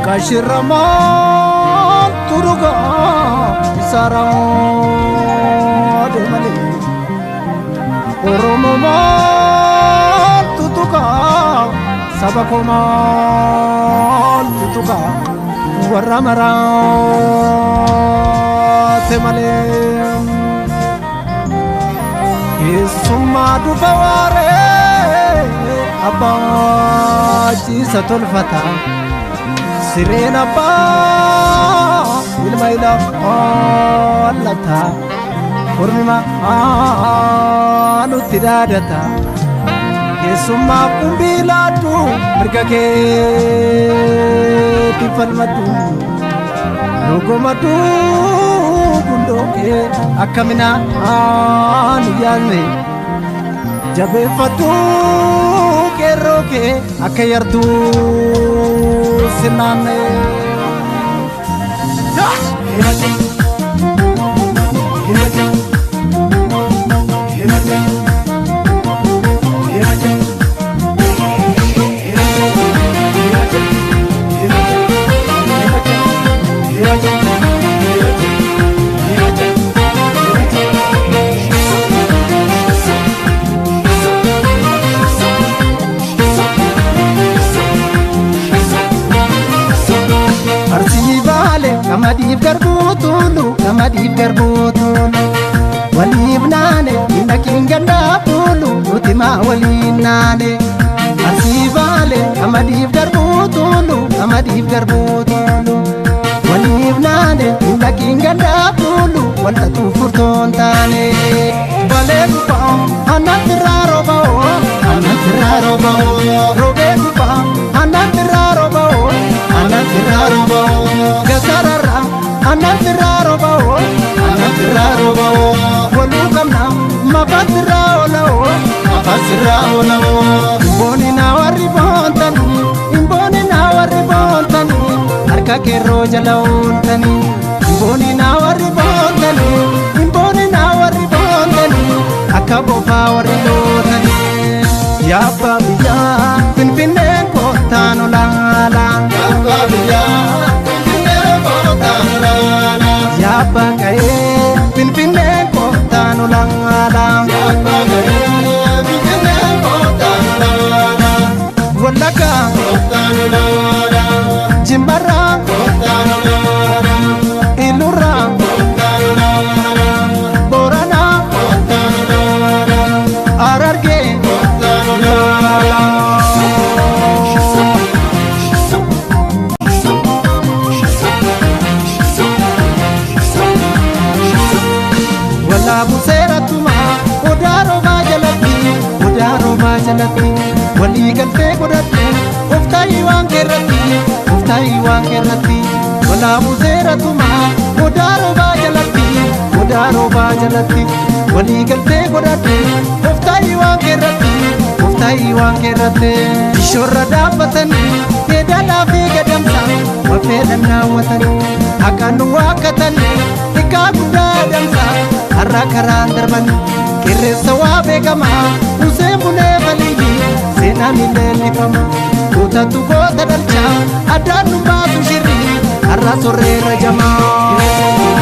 Qashirra maaltu dhugaa isaraa deemalee Oromoo maaltu tuqaa saba koo maaltu tuqaa warra maraate malee. Keessummaa dhufa waaree abbaa ciisa tolfata. Sireen abbaa ilma ilaallata. Kormi maalutti dhaadata. Keessummaa qumbii laaddu mirga keetiin falmadhu. Logomadhu gundoo kee akka minaan yaadne. Jabeeffadhu qeerroo kee akka yartuu sinaanne. Arsii baale qamadiif garbuu tuulu qamadiif garbuu tuulu waliif naane innakiin gannaa fuulu nuti maa waliin naane. Arsii baale qamadiif garbuu tuulu qamadiif garbuu tuulu waliif naane innakiin gannaa fuulu walxaxuu furtoon taane. Balee gubaa anatti raaroo anatti raaroo roobee gubaa anatti raaroo anatti raaroo gasarara anatti raaroo anatti raaroo waluu qabna mafatti raolao mafatti raolao imbooni na warri boontanii imbooni na warri boontanii harka keerroo jala ooltanii imbooni na warri boontanii imbooni na warri boontanii akka bofaa warri lootanii. Yaabba biyyaa finfinneen kottaan olaalaa. Yaabba biyyaa finfinneen kottaan olaalaa. Yaabba ka'ee finfinneen kottaan olaalaa. Yaabba ka'ee finfinneen kottaan olaalaa. Wallagga Kottaan olaalaa. Jimbarraa Kottaan olaalaa. Ilurraa Kottaan olaalaa. Booranaa Kottaan olaalaa. Harargee. Kottaan olaalaa. Walaabu seeratuma odaa roobaa jalatti odaa roobaa jalatti walii galtee godhadhu oftaayii waan keerratti oftaayii waan keerratti walaabu seeratuma odaa roobaa jalatti odaa roobaa jalatti walii galtee godhadhu oftaayii waan keerratti oftaayii waan keerratti shorra dhaabbatanii keedalaa fi gadamsa wafeedhan daawwatanii akka nu waakkatanii xiqqaa guddaa adamsa har'a karaan darbanii qirreessa waa beekamaa Huseen Bunee Baliyyi seenaan hin leellifama kutattu goota dhalchaa addaan nu baasu shirri har'a sorreerra jamaa.